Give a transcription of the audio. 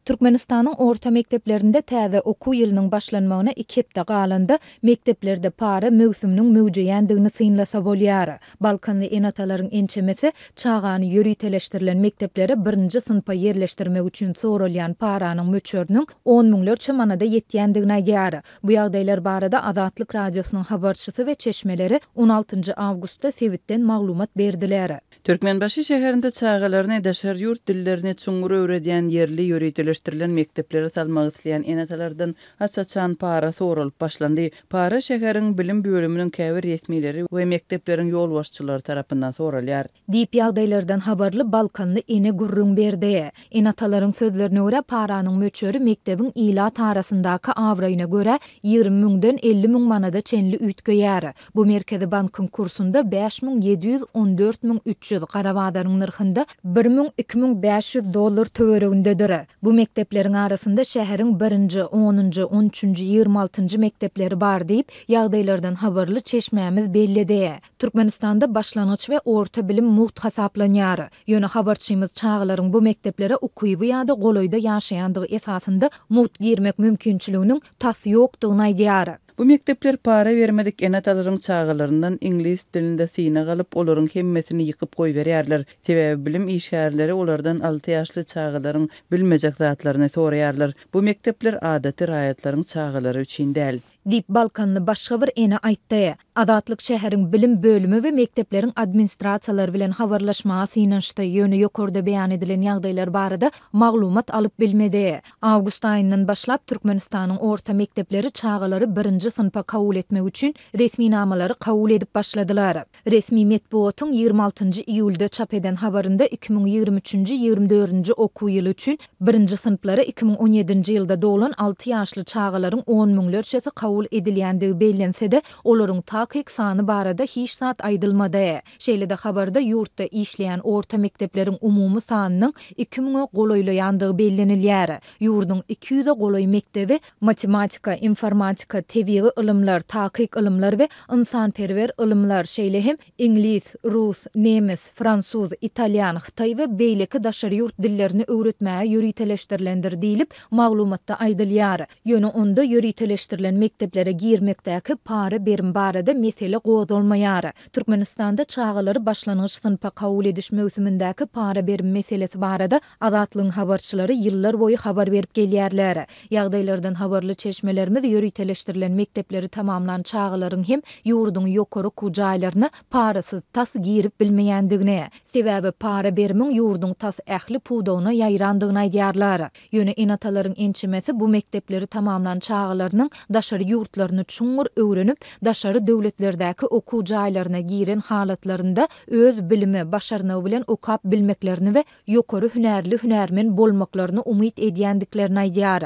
Türkmenistanyň orta mekdeplerinde täze okuw ýylynyň başlanmagyna iki hepde galanda, mekdeplerde para möwsüminiň möwjeýändigini synlasa bolýar. Balkanly ene-atalaryň ençemesi çagany ýöriteleşdirilen mekdeplere birinji synpa ýerleşdirmek üçin soralýan paranyň möçberiniň on müňlerçe manada ýetýändigini aýdýar. Bu ýagdaýlar barada Azatlyk Radiosynyň habarçysy we çeşmeleri on altynjy awgustda sebitden maglumat berdiler. Türkmenbaşy şäherinde çagalaryny daşary ýurt dillerini çuňňur öwredýän ýerli ýöriteleşdirilen mekdeplere salmak isleýän ene-atalardan aç-açan para soralyp başlandy. Para şäheriň bilim bölüminiň käbir resmileri we mekdepleriň ýolbaşçylary tarapyndan soralýar. Diýip, ýagdaýlardan habarly balkanly ene gürrüň berdi. Ene-atalaryň sözlerine görä, paranyň möçberi mekdebiň ilat arasyndaky abraýyna görä 20 müňden 50 müň manada çenli üýtgeýär. Bu Merkezi bankyň kursunda 5714 300, gara bazaryň nyrhynda bir müň 2500 dollar töweregindedir. Bu mekdepleriň arasynda şäheriň birinji, onunjy, on üçünji, 20 altynjy mekdepleri bar diýip, ýagdaýlardan habarly çeşmämiz belledi. Türkmenistanda başlangyç we orta bilim mugt hasaplanýar. Ýöne habarçymyz çagalaryň bu mekdeplere ukyby ýa-da golaýda ýaşaýandygy esasynda mugt girmek mümkinçiliginiň tas ýokdugyny aýdýar. Bu mekdepler para bermedik ene-atalaryň çagalaryndan iňlis dilinde synag alyp, olaryň hemmesini ýykyp goýberýärler. Sebäbi bilim işgärleri olardan alty ýaşly çagalaryň bilmejek zatlaryny soraýarlar. Bu mekdepler adaty raýatlaryň çagalary üçin däl. Diýip, balkanly başga bir ene aýtdy. Azatlyk şäheriň bilim bölümi we mekdepleriň administrasiýalary bilen habarlaşmaga synanyşdy, ýöne ýokarda beýan edilen ýagdaýlar barada maglumat alyp bilmedi. Awgust aýyndan başlap Türkmenistanyň orta mekdepleri çagalary birinji synpa kabul etmek üçin resminamalary kabul edip başladylar. Resmi metbugatyň 26 nji iýulda çap eden habarynda 2023-nji, 24-nji okuw ýyly üçin birinji synplara 2017-nji ýylda doglan alty ýaşly çagalaryň on müňlerçesi kabul edilýändigi bellense-de, olaryň takyk sany barada hiç zat aýdylmady. Şeýle-de habarda ýurtda işleýän orta mekdepleriň umumy sanynyň iki müňe golaýlaýandygy bellenilýär. Ýurduň 200-e golaý mekdebi matematika, informatika, tebigy ylymlar, takyk ylymlar we ynsanperwer ylymlar, şeýle hem iňlis, rus, nemes, fransuz, italýan, hytaý we beýleki daşary ýurt dillerini öwretmäge ýöriteleşdirilendir diýlip, maglumatda aýdylýar. Ýöne onda ýöriteleşdirilen mekdeplere girmekdäki para-berim barada mesele gozgalmaýar. Türkmenistanda çagalary başlangyç synpa kabul ediş möwsümindäki para-berim meselesi barada Azatlygyň habarçylary ýyllar boýy habar berip gelýärler. Ýagdaýlardan habarly çeşmelerimiz ýöriteleşdirilen mekdepleri tamamlan çagalaryň hem ýurduň ýokary okuw jaýlaryna parasyz tas girip bilmeýändigini, sebäbi para berimiň ýurduň tas ähli pudagyna ýaýrandygyny aýdýarlar. Ýöne ene-atalaryň ençemesi bu mekdepleri tamamlan çagalarynyň daşary ýurtlaryny çuňňur öwrenip, daşary döwletlerdäki okuw jaýlaryna giren halatlarynda öz bilimi, başarnygy bilen okap bilmeklerini we ýokary hünärli hünärmen bolmaklaryny umyt edýändiklerini aýdýar.